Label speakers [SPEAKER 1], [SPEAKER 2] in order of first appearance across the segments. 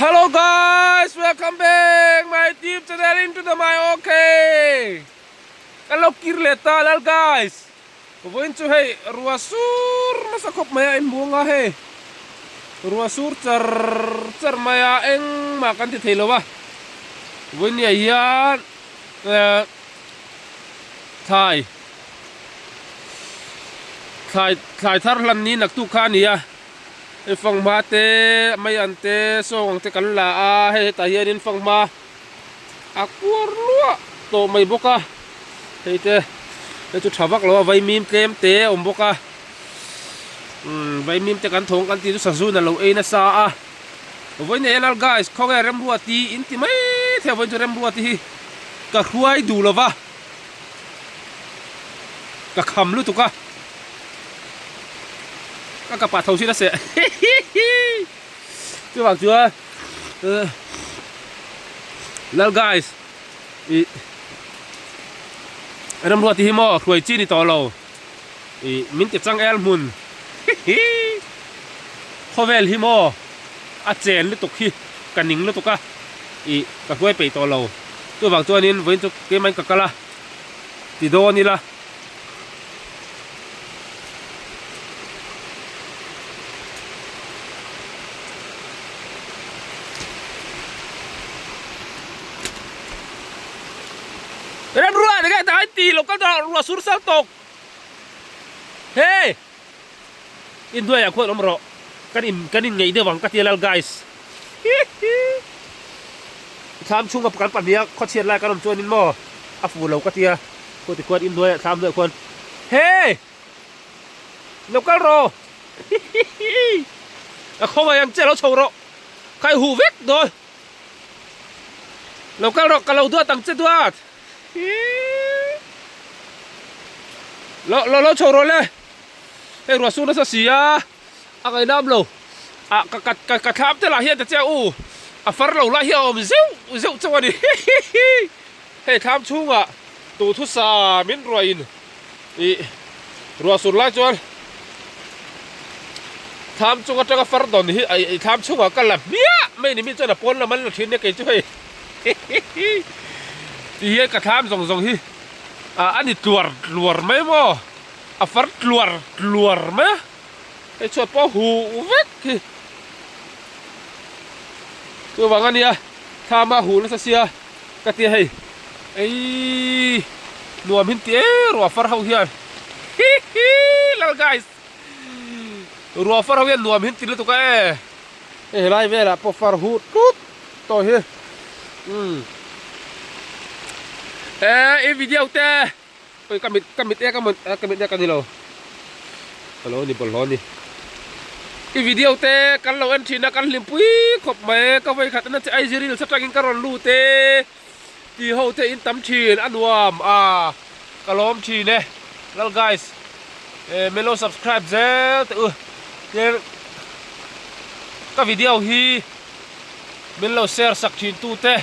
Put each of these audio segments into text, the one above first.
[SPEAKER 1] Hello guys, welcome back my YouTube channel into the my okay. Kan lo kir leh ta lal guys. Vawiin chu hei rua sur nasa khawp mai a inhmu anga hei. Rua sur char char mai a engmah kan ti thei lo a. Vawiin ni ah hian eh thlai thlai thlai thar hlan ni naktuk kha a ni a. Hei fanghma te mai an te sawng ang te kan la a hei hetah hianin fanghma a kuar luah tawh mai bawk a hei te hei chu tha vak lo a vaimim tlem te a awm bawk a umm vaimim te kan thawng kan tih chu sazun a lo ei nasa a vawiin nei a guys khawnge remruati in ti mai thei a vawiin chu remruati hi ka hruai duh lo va ka kham lutuk a. Ka kapa tho sin a seh chuvang chuan lal guys ih ramruat hi maw hruai chi ni tawh lo ih min ti chang el hmun khawvel hi maw a chen lutuk hi ka ning lutuk a ih ka hruai peih tawh lo chuvang chuanin vawiin chu keimah in ka kal a ti dawn ila. Remruat enge dai ti lo kal rawh ruah sur sal tawk hey inhnuaiah khuan awm rawh kan in kan in ngeih deuh ang ka ti alal guys thlam chhunga kan pahniha khawchhiat lai kan awm chuanin maw a fuh lo ka tia. Khaw ti khuan inhnuaiah thlam hnuaiah khuan Hey! Lo kal rawh! Hihihi! Ka khawngaih ang che lo chho rawh! Ka i huh vek dawn! Lo kal rawh ka lo duat ang che duat! Hihi! Lo lo lo chho rawh le! Hei ruah sur nasa si a, a ngaihnam lo. Ah ka ka ka ka thlam te lah hian ta che a u, a far lo lai hi a awm zeuh zeuh chauh a ni. Hihihi! Hei thlam chhungah tuhthusa min ruahin ih ruah sur lai chuan thlam chung atanga far dawn hi ih thlam chhungah ka la hmiah mai ni mi chuan a pawn lam an la thin nia kei chu hei ti hian ka thlam zawng zawng hi ah a ni tluar tluar mai maw a far tluar tluar mai a hei chhuat pawh a huh vek hi chuvang ania thlam a huh nasa sia. Ka ti a hei eii nuam hin ti e ruah far ho hian hihi lal guys ruah far ho hian nuam hin ti lutuk a e hei helai velah pawh far huh tlut tawh hi umm e i video te oi ka mit ka mit e ka mit ka mit e ka ni lo ka lo ni bawlhhlawh a ni i video te kan lo en thin a kan hlimpui khawp mai ka vawi khat na che aizi reels atangin ka rawn lut e ti ho te in tam thin a nuam a ka lawm thin e lal guys e min lo subscribe zel teh u tin ka video hi min lo share sak thin tu te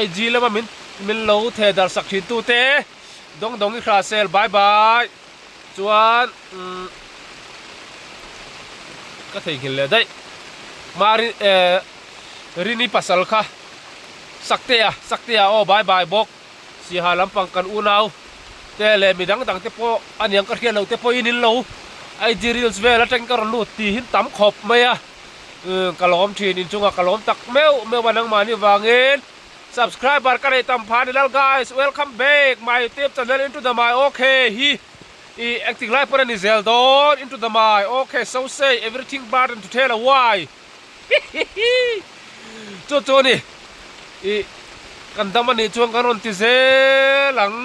[SPEAKER 1] IG lama min min lo theh darh sak thin tu te dawng dawng i hra sel bye bye chuan umm ka theihnghilh leh daih mari eh rini pasal kha saktea saktea aw bye bye bawk siaha lampang kan unau te leh mi dang dang te pawh aniang ka hriat loh te pawhin in lo IG reels vel atangin ka rawn lut tihin tam khawp mai a. Umm ka lawm thin inchungah ka lawm tak meuh meuh a nangmahni vangin subscriber ka neih tam phah a ni lal guys welcome back my youtube channel into the my okay hi i engtik lai pawn a ni zel dawn into the my okay so say everything but and to tell a why hihihi chu chu a ni i kan dam a nih chuan kan rawn ti zel ang.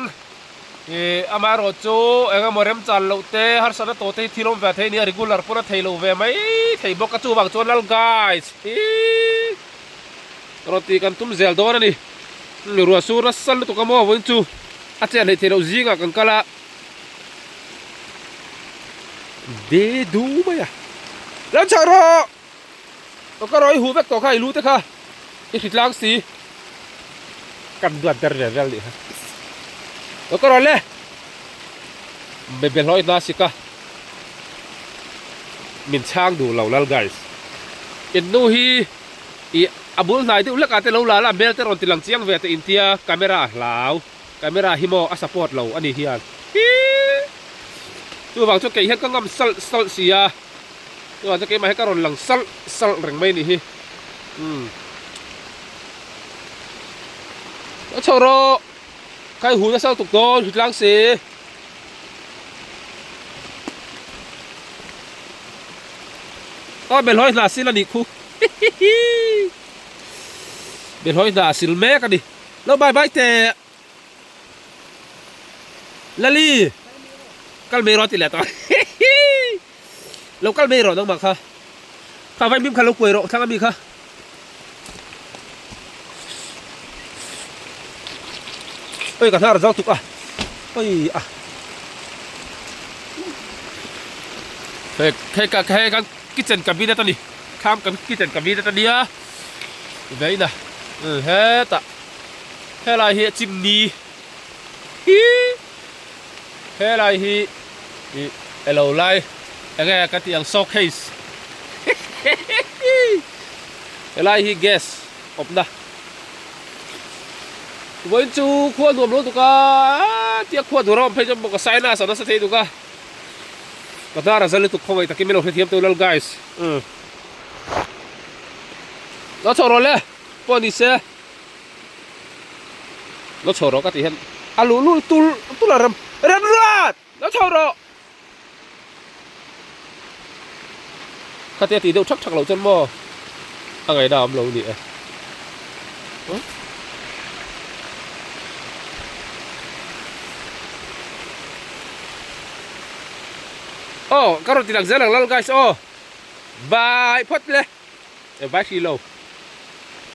[SPEAKER 1] Ih amaherawh chu eng emaw remchan loh te harsatna tawh te hi thil awm ve thei a nia regular pawn a thei lo ve mai thei bawk a chuvang chuan lal guys hi rawn tih kan tum zel dawn a ni ruah sur nasa lutuk a maw vawiin chu a chet hleih theih loh zingah kan kal a de du mai a lo chhak rawh aw ka rawh i huh vek tawh kha i lu te kha i hri tlang si kan duat ber ve vel nih kha aw ka rawh le be be hlawih na sik a min chhang duh lo lal guys. In nu hi ih a bul hnai deuh hlek ah te lo la la hmel te rawn ti lang chiang ve teh intia camera a hlau camera hi maw a support lo a ni hian hii chuvang chuan kei hian ka ngam salh salh si a chuvang chuan keimah hi ka rawn lang salh salh reng mai a nih hi umm a chho rawh khai hun a sal tuk dawn hritlang si. Aw belhawi hna sil a nih khu hihihi belhawi hna a sil mek a ni lo bye bye teh Lali kal mai rawh a ti leh tawh hihi lo kal mai rawh nangmah kha kha vaimim kha lo kuai rawh thlang ami kha. Oi ka hnar zau tuk a oi a hei hei ka hei kan kitchen cabinet ani thlam kan kitchen cabinet ania veina hetah helai hi chimney hi helai hi ih elo lai enge ka tih ang showcase helai hi gas awmna vawiin chu khua nuam lo tuk a tia khua dur a awm phei chuan bawk a sinus a nasa thei tuk a ka hnar a zal lutuk khawngaih takin min lo hrethiam teuh lal guys umm lo chho rawh le pawh ni se lo chho rawh ka tih hian a luh lul tul tul a rem rem ruat lo chho rawh. Khatia tih deuh thak thak loh chuan maw a ngaihna awm lo ni e. Aw ka rawn ti lang zel ang lal guys aw. Bye phawt le. E bye hri lo.